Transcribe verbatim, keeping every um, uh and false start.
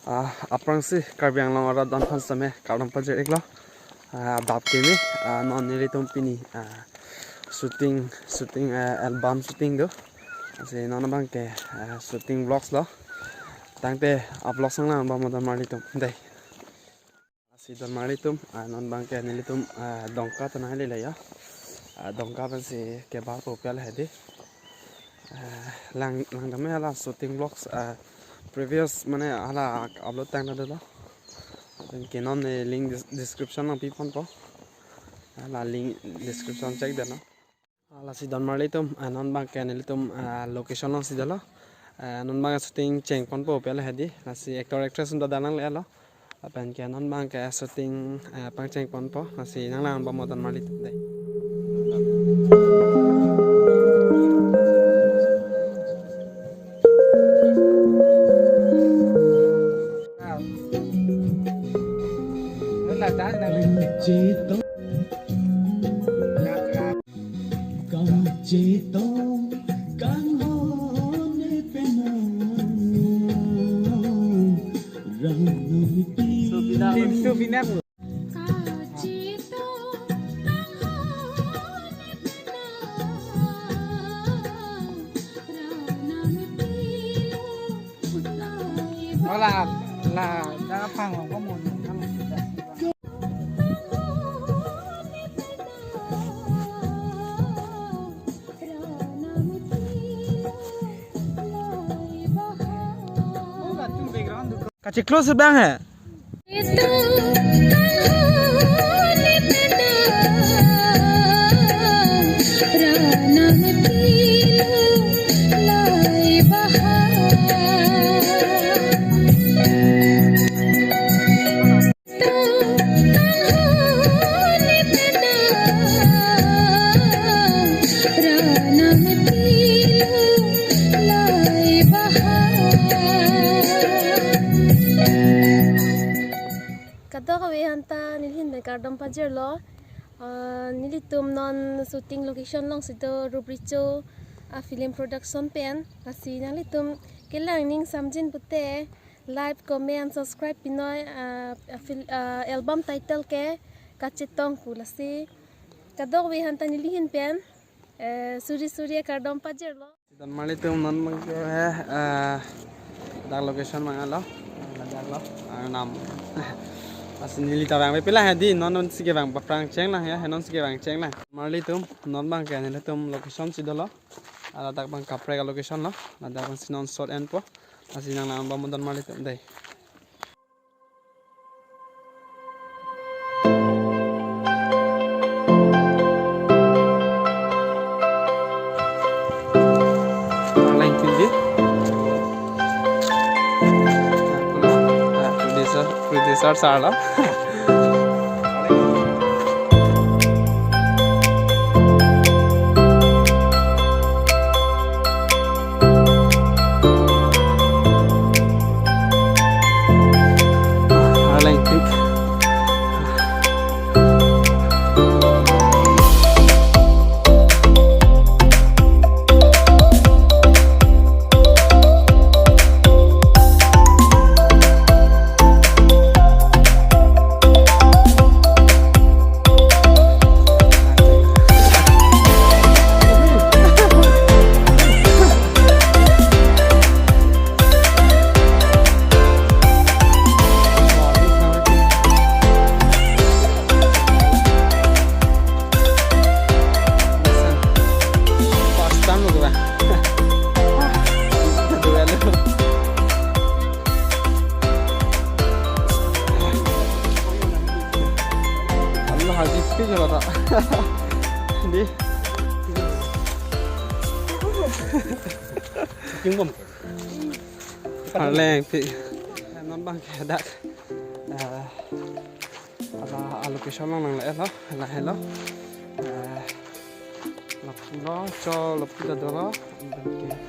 Ah, aphrangsi Karbi Anglong arat don aphan sitame kardom pajir-iklo. Ah, adap kimi, ah, non nelitum pini, ah, shooting, shooting, ah, album shooting do. Lasi non abangke, ah, shooting vlogs lo. Tangte a vlogs nanglang bom don marlitum. Dei. Lasi don marlitum, ah, non abangke nelitum, ah, Dongka tonai lele ya. Ah, Dongka pensi kebarpo pu lahei dei. Ah, lang, lang tame hala shooting vlogs, ah, previous mane hala upload tangta dolo. Penke non, eh, link des-, description nangpiponpo. Hala link description check dei no. Ah, lasi don marlitum, ah, non abangke nelitum, ah, location alongsi dolo. Ah, non abangke shooting chengponpo pu lahei dei. Lasi actor actress atum ta dal nanglelo. Lapen ke non abangke shooting, ah, pangchengponpo. Lasi nanglang bom don marlitum dei. Kachetong kanghon penang rang nangpi. Tim tu pinak. Hola, la, la phang ko mo. Kachiklo si bang he. Kadokave aphanta nelihin pen kardom pajirlo. Ah, nelitum non shooting location alongsi do, Rup Recho a film production pen. Lasi nanglitum kelang ning samjin pute like, comment, subscribe pinoi, ah, ah, fil-, ah, album title ke Kachetong pu. Lasi kadokave aphanta nelihin pen, eh, suri suri kardom pajirlo. Don marlitum non abangke, eh, dak location abang lo, dak lo, ah, nam. Lasi neli ta vangve pu lahei dei, non non si kevang aphrang chenglang ya, non si kevang chenglang. Marlitum, non abangke nelitum location si dolo. Ladak abang kaprek a location lo, ladak abangsi non shot enpo. Lasi nanglang bom don marlitum dei. Arleng pindi. Ah, producer, producer sir lo. Arleng tik. First time lo ba. Dua lo. Allah Habib pi jala ta. Dei. King bom. Arleng pi. Non abangke dak. Ah, hala a location along nanglelo, lahelo. Ah, lapulo, cho lapu ta dolo. Abangke